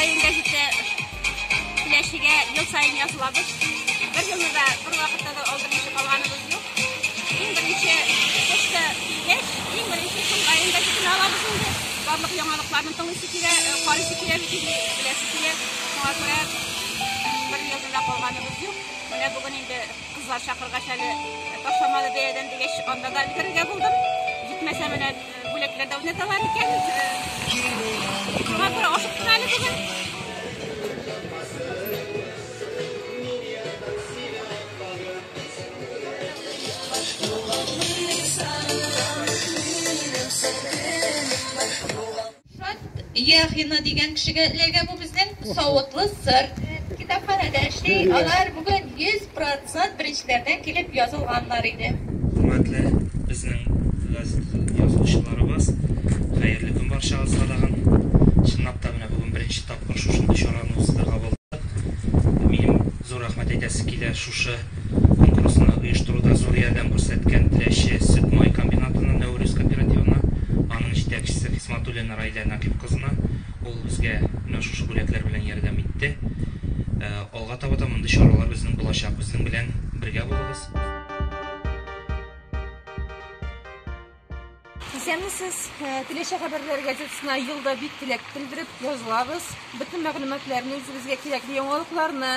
Район гәзите Теләчегә ел саен язылабыз. Бер елны да, бер вакытта да алдырмыйча калганыбыз юк. Иң беренче почта килгәч, иң беренче шул район гәзитен алабыз инде. Барлык яңалыкларны тыңлыйсы килә, карыйсы килә бит инде, беләсе килә. Шуңа күрә бер елны да калганыбыз юк. Менә бүген инде кызлар чакыргач әле ташламалы бәядән дигәч, анда да өлгерергә булдым. Җитмәсә менә бүләкләр дә уйнаталар икән. Шуңа күрә ашыктым әле бүген. Шат Яхина дигән кешегә эләгә бу безнең савытлы сыр. Китапханәдә эшли. Алар бүген 100 процент беренчеләрдән килеп язылганнар иде. Хөрмәтле безнең газета язучыларыбыз, хәерле көн барчагызга тагын. Чынлап та менә бүген беренче тапкыр шушындый чараны уздырырга булдык. Минем зур рәхмәт әйтәсе килә шушы конкурсны оештыруда зур ярдәм күрсәткән Теләче сөт-май комбинатына, Нәүрүз кооперативына, аның җитәкчесе Хисматуллина Раилә Нәкыйп кызына. Ул безгә менә шушы бүләкләр белән ярдәм итте. Алга таба да мондый чаралар безнең булачак. Безнең белән бергә булыгыз. Исәнмесез! Теләче хәбәрләре газетасына ел да бик теләк белдереп язылабыз. Бөтен мәгълүматларны, үзебезгә кирәкле яңалыкларны,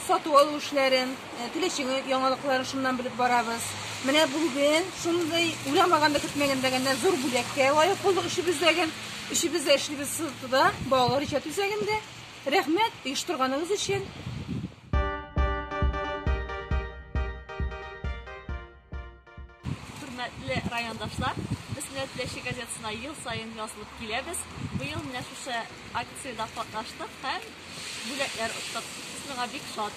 сату алу эшләрен, Теләченең яңалыкларын шуннан белеп барабыз. Менә бүген шундый уйламаганда, көтмәгәндә генә зур бүләккә лаек булдык өчебездәге. Өчебез дә эшлибез СЗТда, балалар иҗат үзәгендә. Рәхмәт оештырганыгыз өчен. Хөрмәтле райондашлар, без менә Теләче газетасына ел саен язылып киләбез. Быел менә шушы акциядә катнаштык һәм бүләкләр оттык. Без моңа бик шат.